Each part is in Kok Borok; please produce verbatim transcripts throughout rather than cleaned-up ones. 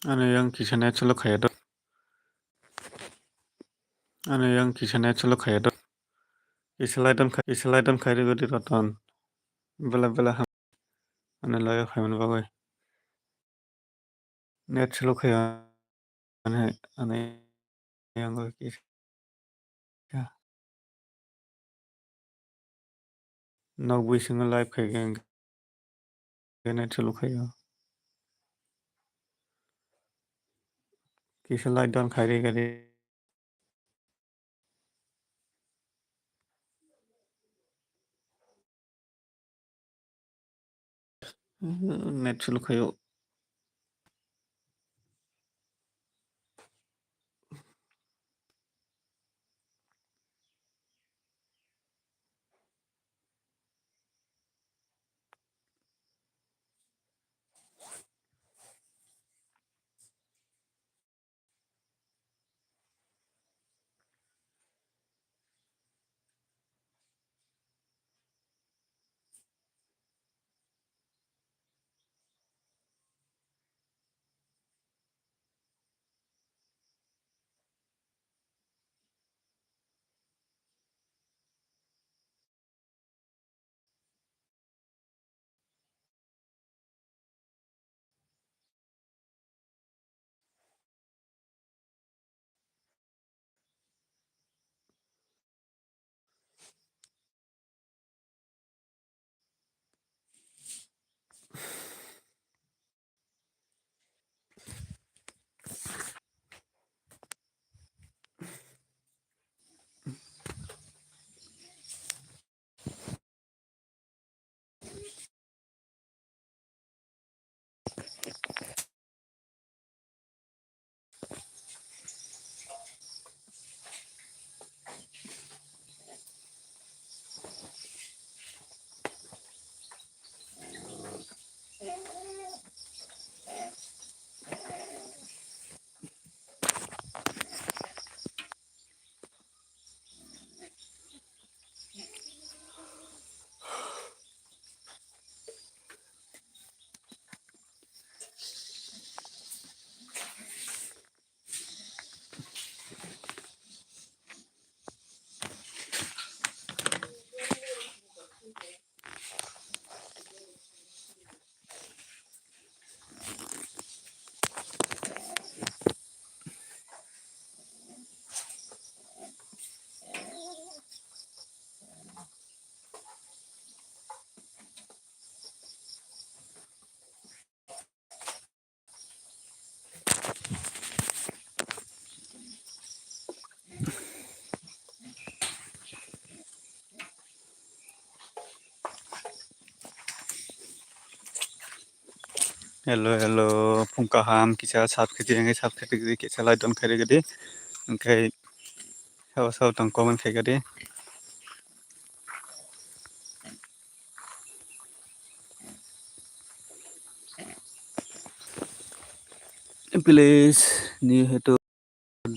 Ano yang kisa net slow khaya do. Ano yang kisa net slow khaya do. Kisa lai don khai, kisa lai don khai rwgwi di Roton. Bela bela ham. Ano loyo khaimani bagwi. Net slow khaya. Ano, ano yang kisa. Nok bisingo live khai khe, khe net slow khaio. Kisa live don khai rwgwi di. Net slow khaio. Hello, hello, phung kaham, kisa subscribe, subscribe, kisa like don khairi gadi, okay, sao sao tong comment khai gadi. Please, new hai to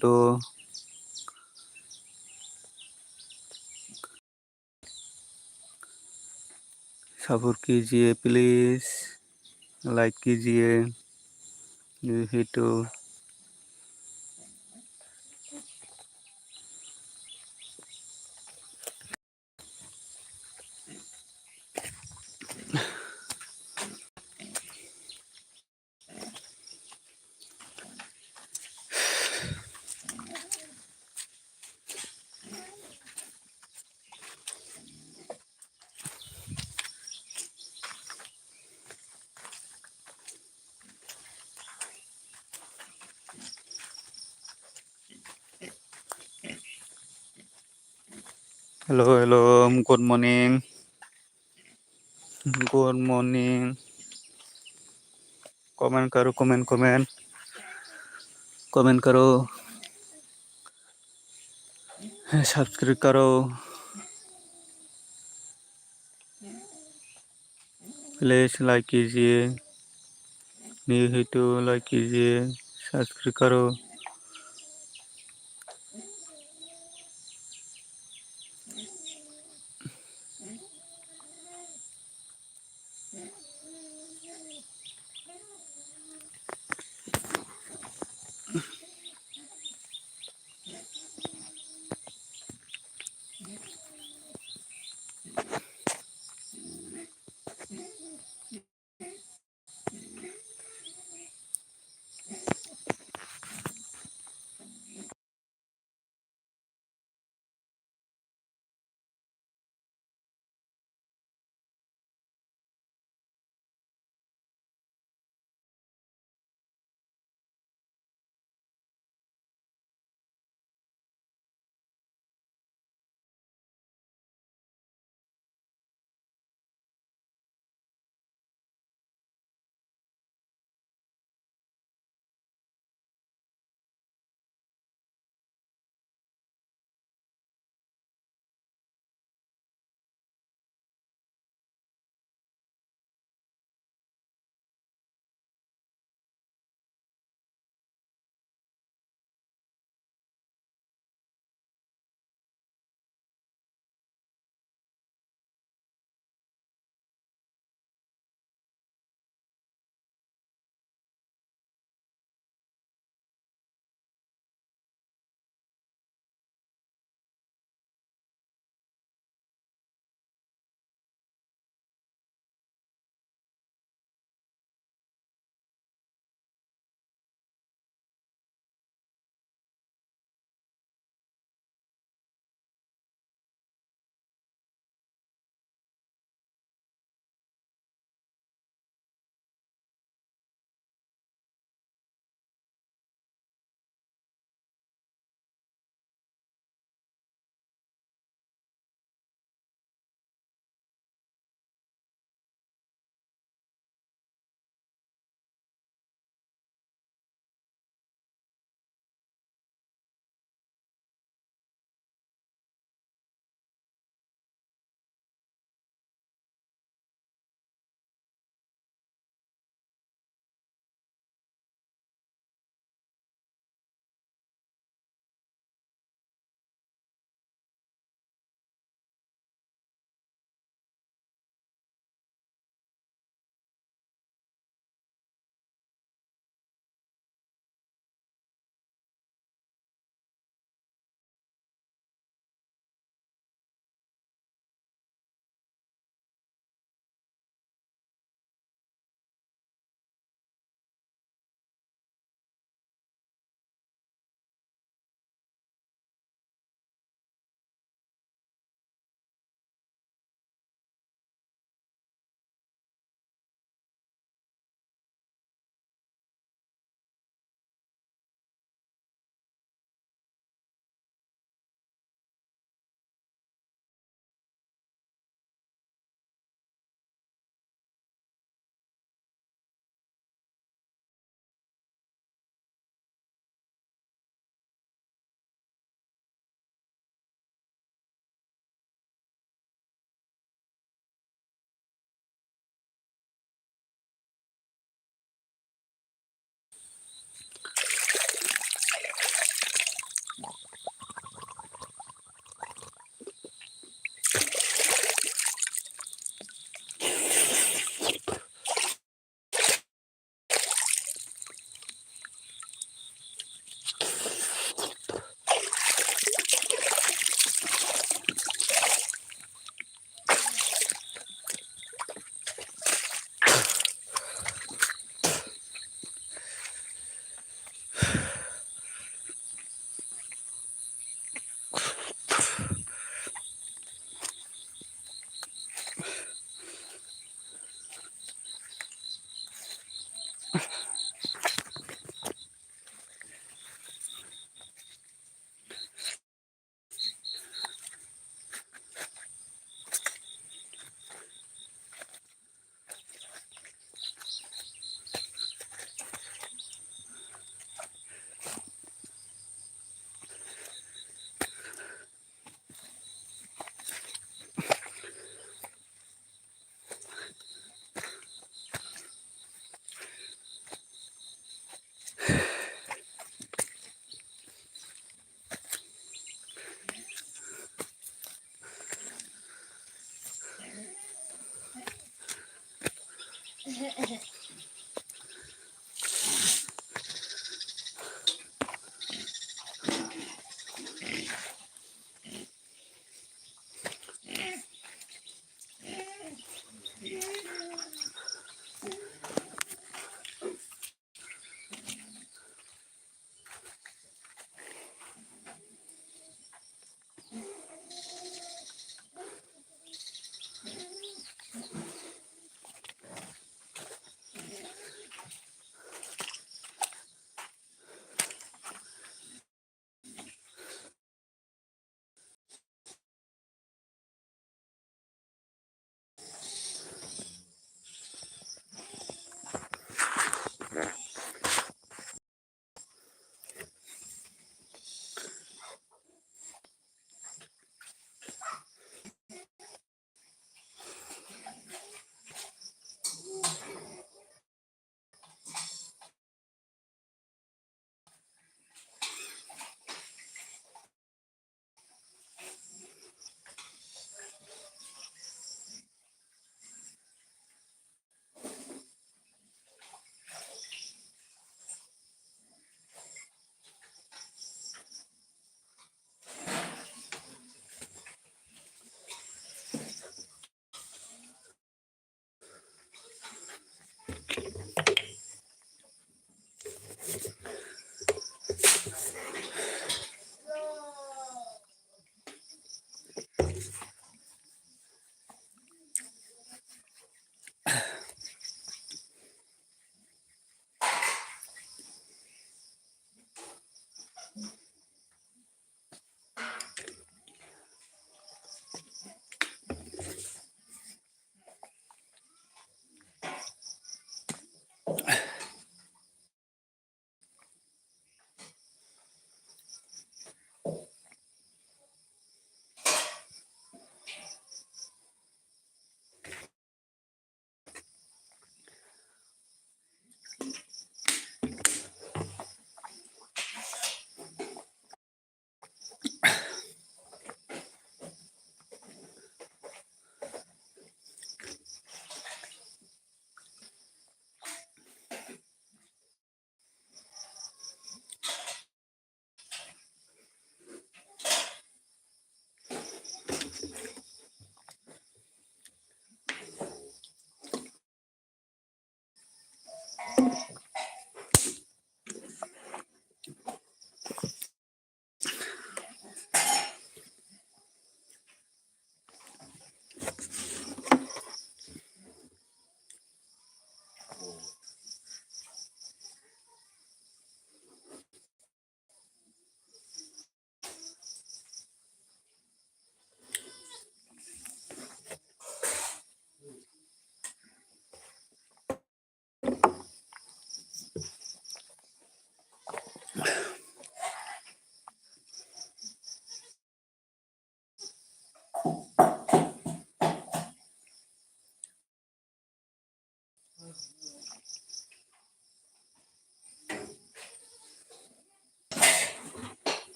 do support kijiye, please like kijiye, new hai to. Hello, hello, good morning. Good morning. Comment karo, comment, comment. Comment karo. Subscribe karo. Please like kijiye. New hai to like kijiye. Subscribe karo.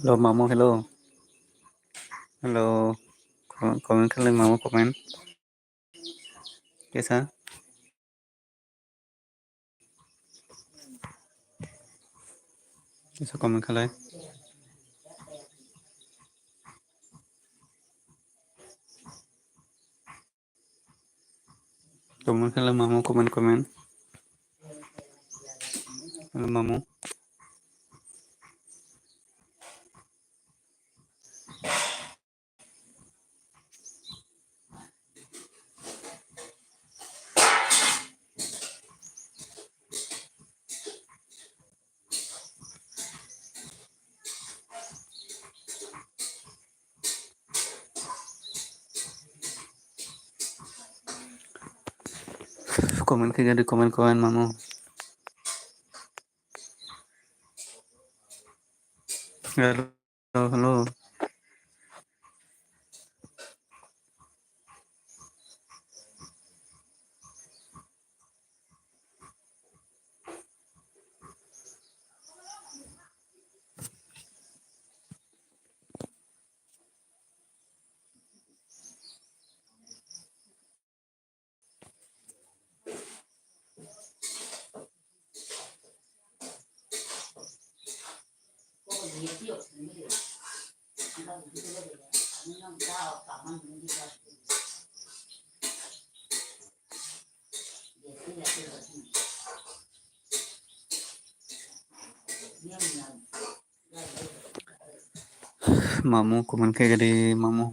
Hello, mamu, hello. Hello. Comment, comment khlai, mamu, comment. Kesa? Kesa comment khlai. Comment khlai, mamu, comment, comment. Hello, mamu. Comment khe gadi, comment, comment, mamu. Hello, hello. Mamu, comment khe gadi, mamu.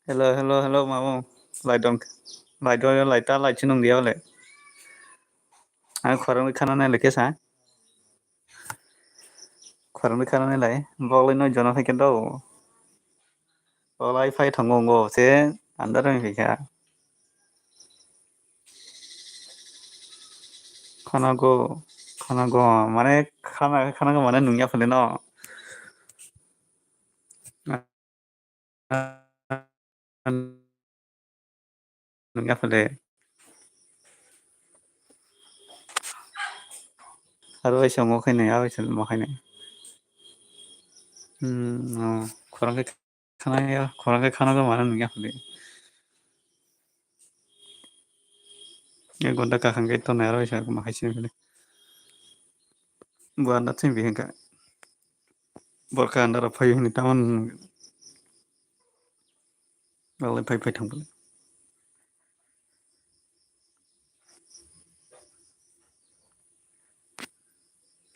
Hello, hello, hello, mamu. Lai dong, lai dong, lai ta, lai chinung dia le. Ang khorang khana nai le kesa. Khorang khana nai lai. Bok lai no jono hai kendo. Bok lai phai thango ngo se andar nai kha. Khana go, khana go, mane khana, khana go mane nungya phale no. Nungya phale. Aro waisa mo khainai, aro waisa mo khainai. Hmm, oh, khorang khe khana ya, khorang khe khana go mane nungya phale. Ek ghonta kakhang khe tongnai aro waisa ma khai sini phale. Bo anda thwng bi hwnka. Borka anda rok phai hwnwi tamon. Walai phai phai thang phale.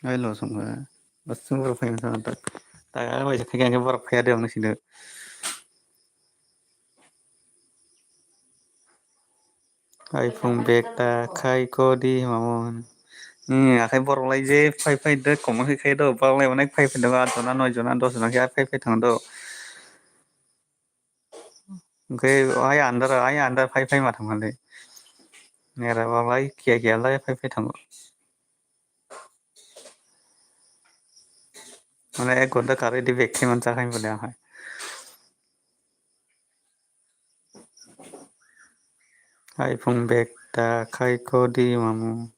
Ai lo song kha. Bas song borok phai hwnwi tak. Tak aro waisa khai khe borok phai de ang sini. Iphone bag ta khai ko di mamo. Hmm, akhai borok lai je phai phai de komo khai khai do, borok lai onek phai phai do, aat jona, noi jona, dos jona khe phai phai thang do. Hwnkhe ai andar, ai andar phai phai ma thang kha le. Nera borok lai kiya kiya lai phai phai thango. Mane ek ghonta karwi di bag khe man cha khai bole ahai. Iphone bag ta khai ko di mamu.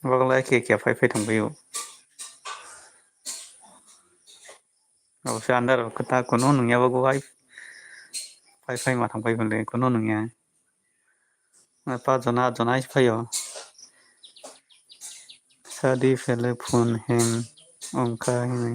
Borok lai kiya kiya phai phai thang phai o. Abo se andar o kwta kuno nungya bo bai. Phai phai ma thang phai phai le kuno nungya. Paanch jona, aat jona hai phai o. Sadi phele phone hang ongkha hwnwi.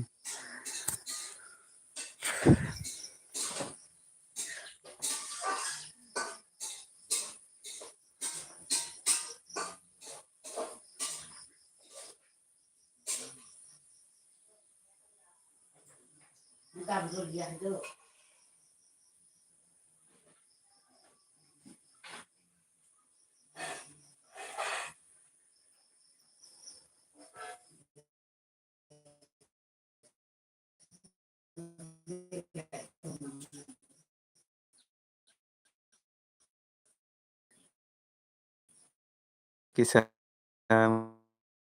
Kisa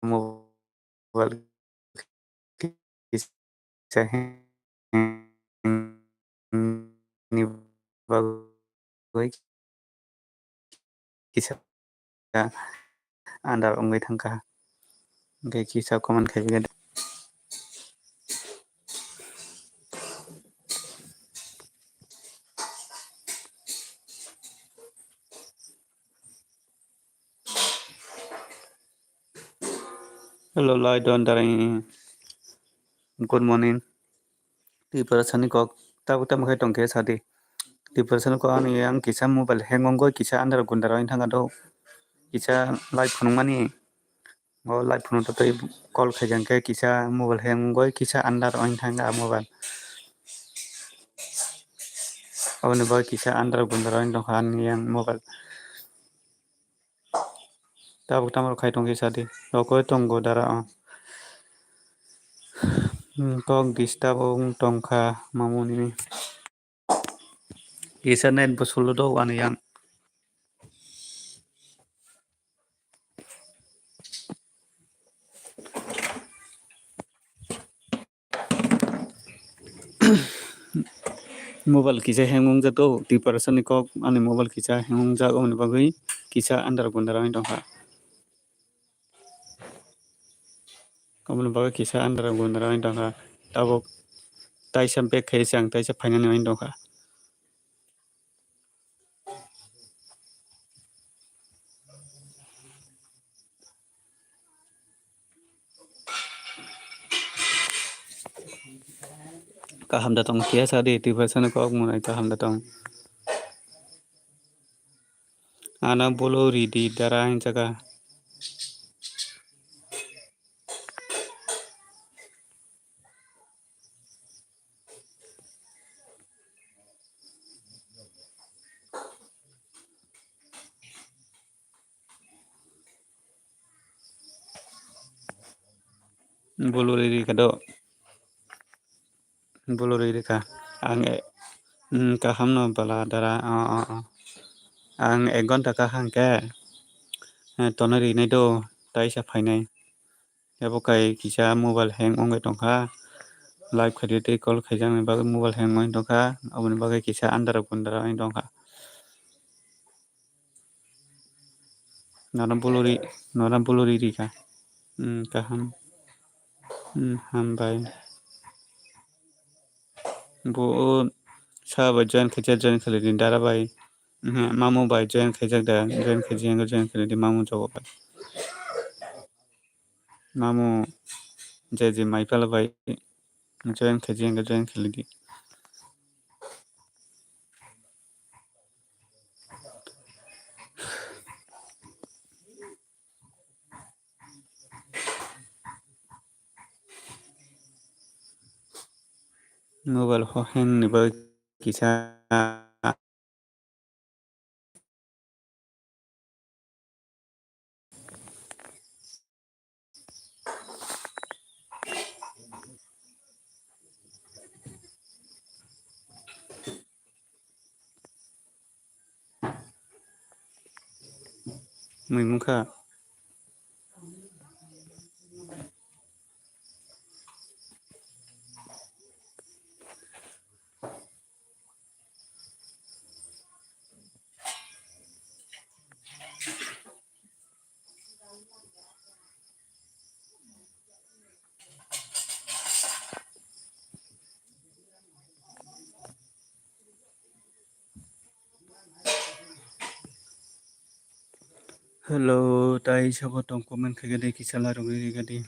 mobile kisa hwnni bagwi kisa andar wngwi thangkha. Hwnkhe kisa comment khaibagwi. Hello, Laidon Darang. Good morning. Tiprasani kok tabuk tamo khe tongkhe sadi. Tiprasani kok ani yang kisa mobile hang wngwi kisa andar gundar wngwi thangkha do. Kisa live phunukmani. O live phunuk tei call khaijak khe kisa mobile hang wngwi kisa andar wngwi thangkha mobile. Aboni bagwi kisa andar gundar wngwi tongkha ani yang mobile. Tabuk tamo khai tongkhe sadi. Rokoi tongo dara o. Hmm, kok disturb wng tongkha mamuni. Kisa net bo solo do ani yang. Mobile kisa hang wngjak do, Tiprasani kok ani mobile kisa hang wngjak, aboni bagwi kisa andar gundar wngwi tongkha. Aboni bagwi kisa andar gundar wngwi tongkha. Tabuk taisa back khaise ang taisa phainani wngwi tongkha. Kaham da tong, kisa sadi, Tiprasani kok mwnai kaham da tong. Ano bolo ridi dara hinjaka. Bolo riri kado. Bolo riri ka. Ang e-, mm, kaham no bala dara. O, o, o. Ang ek ghonta kaham khe, eh, tono rinai do, taisa phainai. Abo kai kisa mobile hang wngwi tongkha. Live khaidi tei call khaijaknai bagwi mobile hang wngwi tongkha. Aboni bagwi kisa andar gundar wngwi tongkha. Nana bolori, nana bolori rika. Hmm, kaham. Hmm, hambai. Bo o sa bai join khaijak, join khaidi dara bai. Hmm, mamu bai join khaijak da, join khaijak, join khaidi mamu jogo bai. Mamu je je maiphala bai join khaijak, join khaidi. Mobile ho hang ni bagwi kisa Mui mungkha. Hello, tai sabo tong comment khaikhe de kisa larogwi rikha di.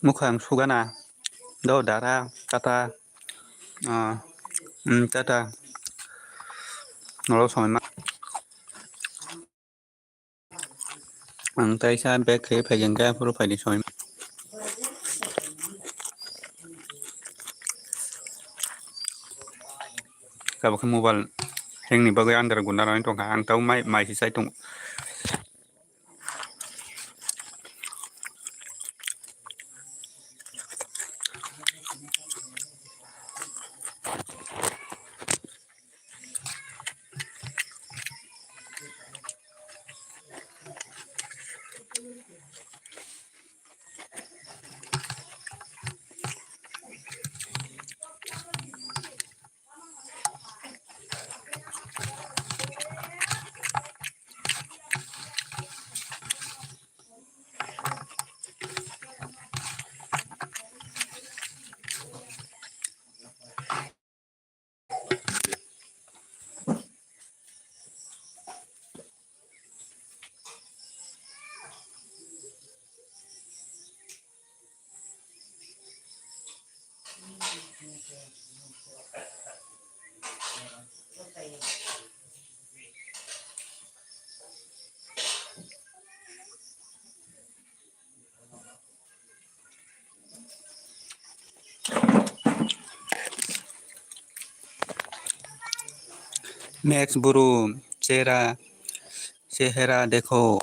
Mukhang sugana do dara tata, ah, mm, tata nolo somai ma. Ang taisa bag khe phaikhe phuru phaidi soi. Tabuk khe mobile hengni bagwi andar guna rani tongkha. Ang tau mai, mai se sai tong. Max bro, chera, chehera dekho.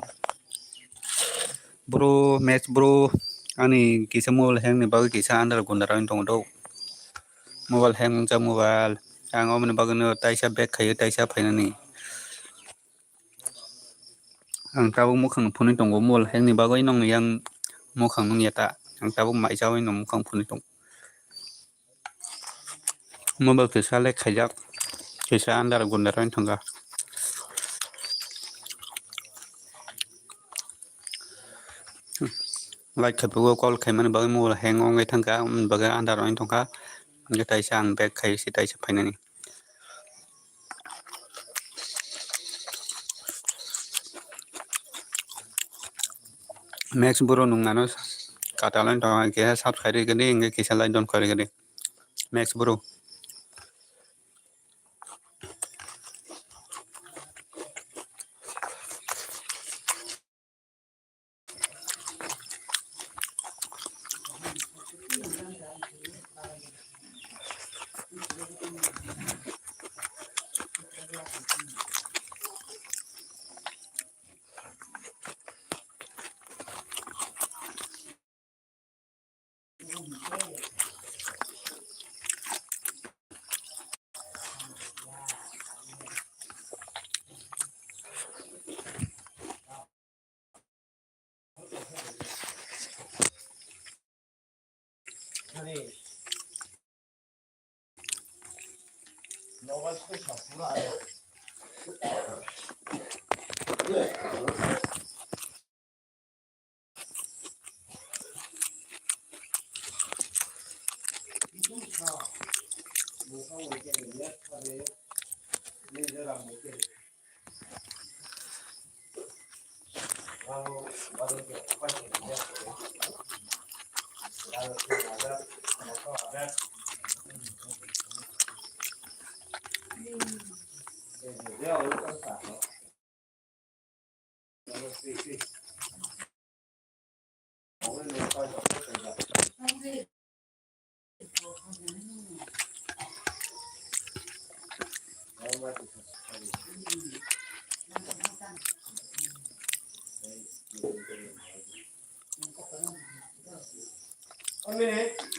Bro, Max bro, ani kisa mobile hang ni bagwi kisa under gunda rani tongo do. Mobile hang wngjak mobile. Ang oboni bagwino taisa back khaio, taisa phainani. Ang tabuk mukhang phunwi tongo, mobile hang ni bagwi nong yang mukhang nung ya ta. Ang tabuk maijawi no mukhang phunwi tongo. Mobile kisa like khaijak, kisa under gunda rani thangkha. Like khaiphuru call khaimani bagwi mobile hang wngwi thangkha, aboni bagwi under wngwi thangkha. Hingkhe taisa ang back khai se taisa phainani. Max bro nung nano katalai tong kisa subscribe rikadi hingkhe kisa like don kharikadi Max bro.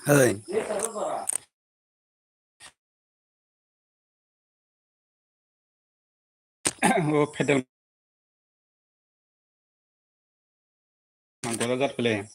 Hey. O phedel. Mangkora jat pele.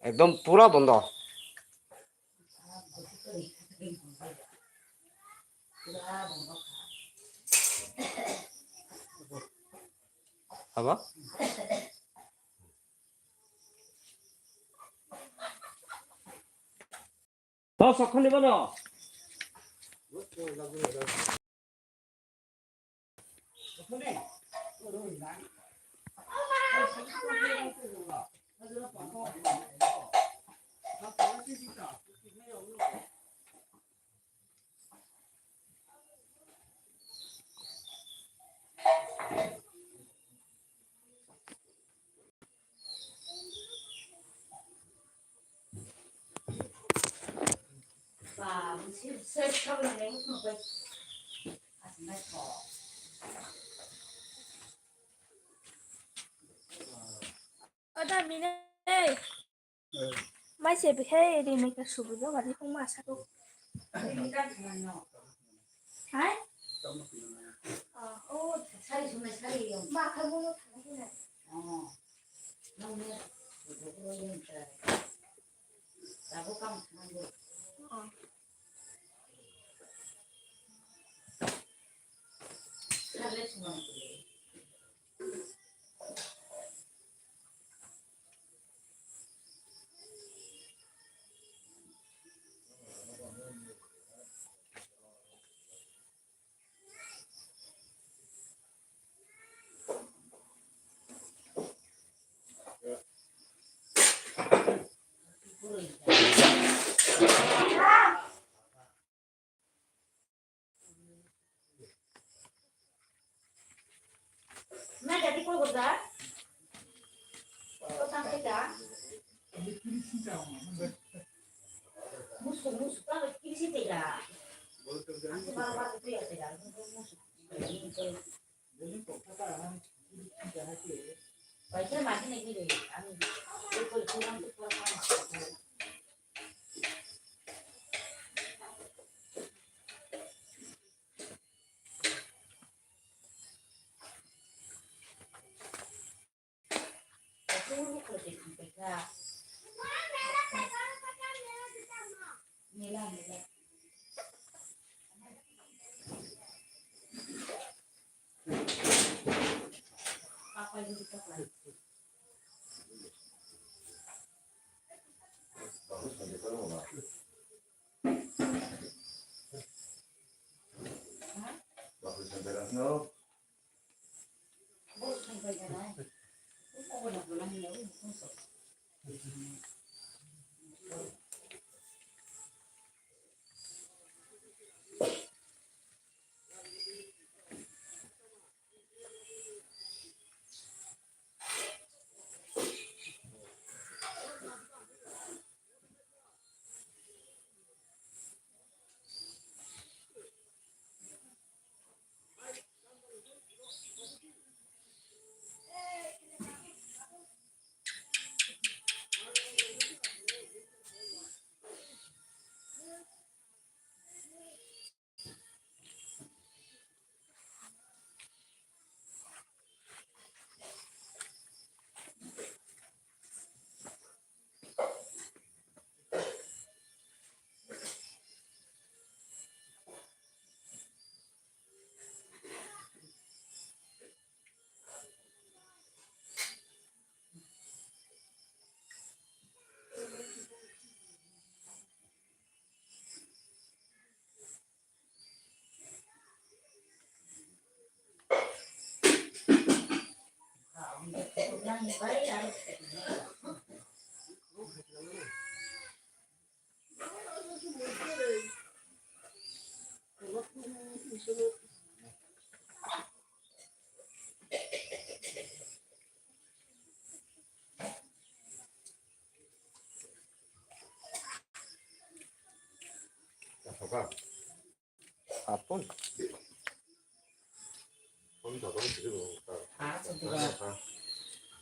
Ekdom pura bondo. Apa? Tao sokkani bono. Ada mine. Mai se bihai ri mai ka subu jo gari kong ma sa ko. Hai? Ah, oh, sari sumai sari yo. Ma ka mo thang ni na. Oh. Nang ne. Tabuk kam thang. Oh. Sari sumai. Musu, musu, talo kiri si tega. Aku bara bara tu ya tega. Musu. Paisa mati lagi deh. Aku ikut kurang tu kurang. Apun.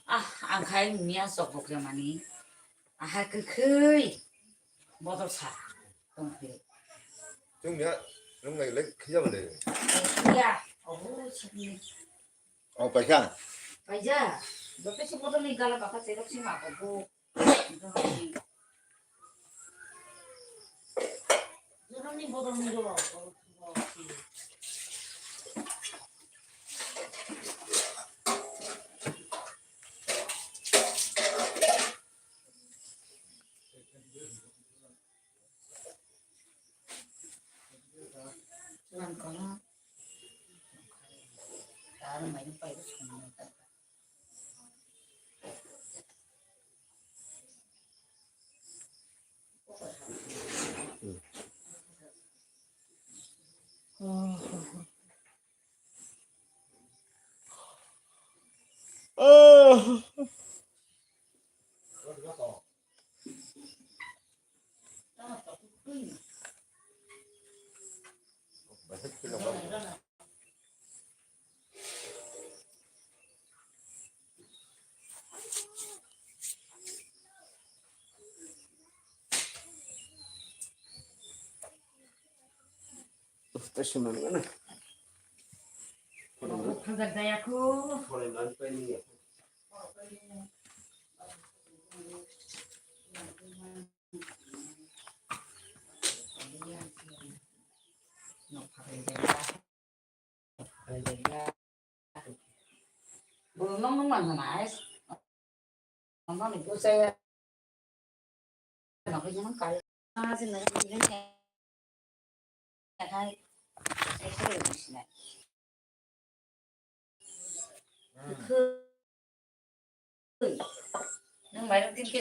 Ah, ang khai miya sok bokre mani. Aha kwkhwi. Bodol sa. Tongkhe. Chwng ya, nwng nai lek khiya bole. Ya, oh, sini. Oh, paisa. Paisa. Joto se bodol ni gala baka cherok se ma ko. Jorok ni bodol ni jorok. Lang kono. Taro mai pai ko song. Bwrwi noknung mansa nai. Noknani bwsai. Nokni bwsai kai. Ah, sini nai. Hai. Hai, hai, sini. Khwi. Nwng mairok tin khe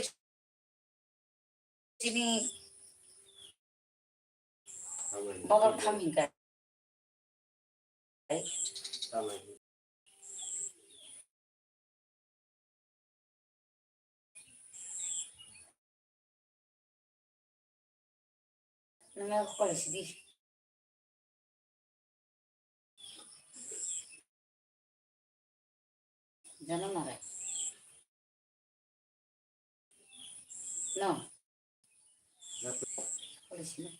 chini bokol tham hinkai. Nwng kok sidi. Jana marai. No. Kok sidi.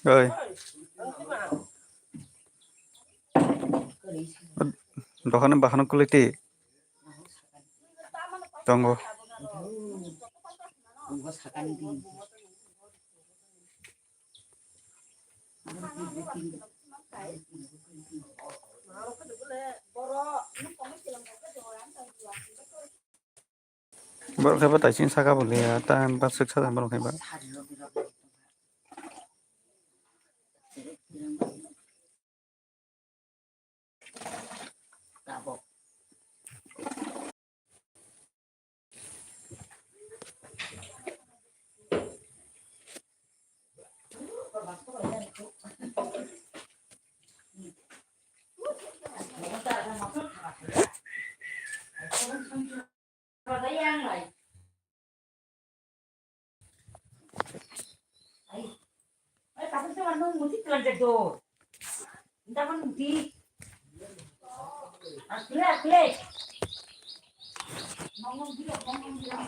Oi. Dohani bahano kuliti tongo. Borok khe bo taising saka bo liya, time pass sik sa borok khe ba. Tuh. Minta kan di. Akle, akle. Ngomong dia, ngomong dia.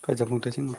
Kaijak mung twi sini.